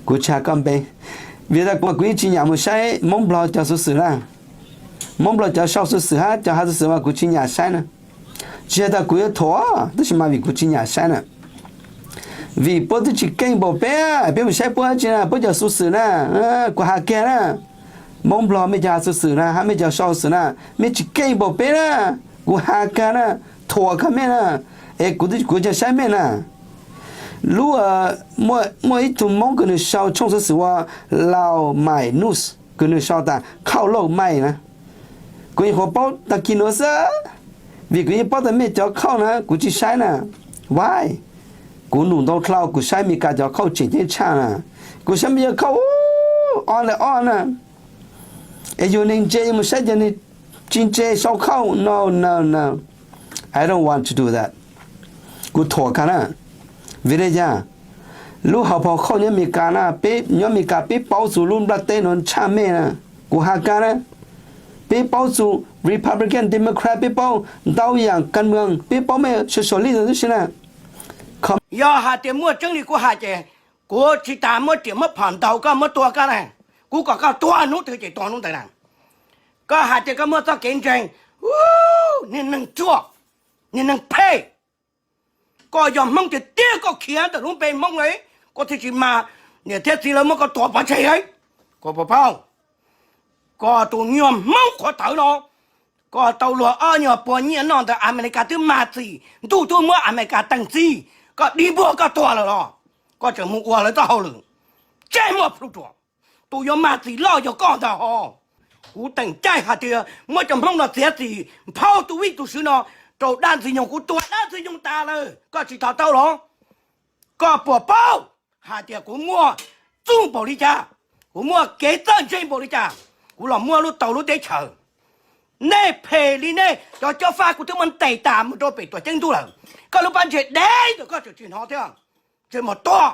Kuv tsis has koj npe, vim tas kuv mas kuv yeej tsis nyam mus saib Hmoob Nplog cov xuv xwm na. Hmoob Nplog cov sau xuv xwm hab cov has xuv xwm mas kuv tsis nyam saib na. Tsis has tas kuv yuav thuam, tab sis mas vim kuv tsis nyam saib na. Vim puab twb tsis keej npaum peb, peb mus saib puab dab tsi na, puab cov xuv xwm na, kuv has kiag na. Hmoob Nplog mej cov has xuv xwm na hab mej cov sau xuv xwm na, mej tsis keej npaum peb na. Kuv has kiag na, thuam kiag mej na, es kuv twb kuv tsis saib mej na. Lub, muaj ib tug Hmoob kws nws sau tshooj xuv xwm ua Lao Mai News kws nws sau tas khauj lauj mai na. Kuv nyuam qhuav paub tag kis nuav xwb, vim kuv yeej paub tas mej cov khauj na kuv tsis saib na. Why? Kuv num ntau dlhau kuv saib Amelikas cov khauj tseem ceeb tshaj na. Kuv saib mej cov khauj ub, ob le ob na. Es yug neeg ntse mus saib cov neeg tsis ntse sau khauj, no, no, no. I don't want to do that. Kuv thuam kag na. Vim le caag? Lub hauv paus khauj nyob Amelikas na, peb nyob Amelikas peb paub txug lub nplaj teb nuav tshaj mej na. Kuv has kag na, peb paub txug Republican, Democrat, peb paub ntau yaam kas moos, peb paub mej socialist tib si na. Yog has tias muaj tseeb li kuv has ces kuv tsis tas muab riam muab phom ntaus koj muab tua koj na. Kuv kom koj tuag hnub twg ces tuag hnub ntawd na. Koj has tias koj muaj txoj kev ntseeg, niag neeg ruam, niag neeg phem. Koj yog Hmoob tiag tiag koj khiav ntawm lub npe Hmoob li, koj thiaj tsis mas niam thiab txiv lawv muab koj tua pov tseg. Koj puas paub, koj tus nyuag Hmoob qhuav tawv no, koj tau luag ob nyuag puas nyiaj noj ntawm Amelikas twb mag txim, ntuj twb muab Amelikas teeg txib, koj dig npuag koj tuag lawm los koj tseem mus ua lawv txoj hauj lwm. Tseg muaj plhu ruam, tus yuav mag txim loj yog koj ntag hos. Kuv teem caij hais tias muab cov Hmoob no txiav txim nphau tus vij tus sw no rau dab Ntxwg Nyoog, kuv tua dab Ntxwg Nyoog tas lawm, koj tsis to taub los? Koj puas paub hais tias kuv muaj txuj npaum li cas, kuv muaj kev txawj ntse npaum li cas, kuv los muaj lub tau lub teb chaws? Nej phem li nej cov cob fab kuv twb muab ntes tas mus rau pem tuam ceeb ntuj lawm, koj lub pob ntseg dev ntawm koj tseem tsis hnov thiab, tseem mus tuag.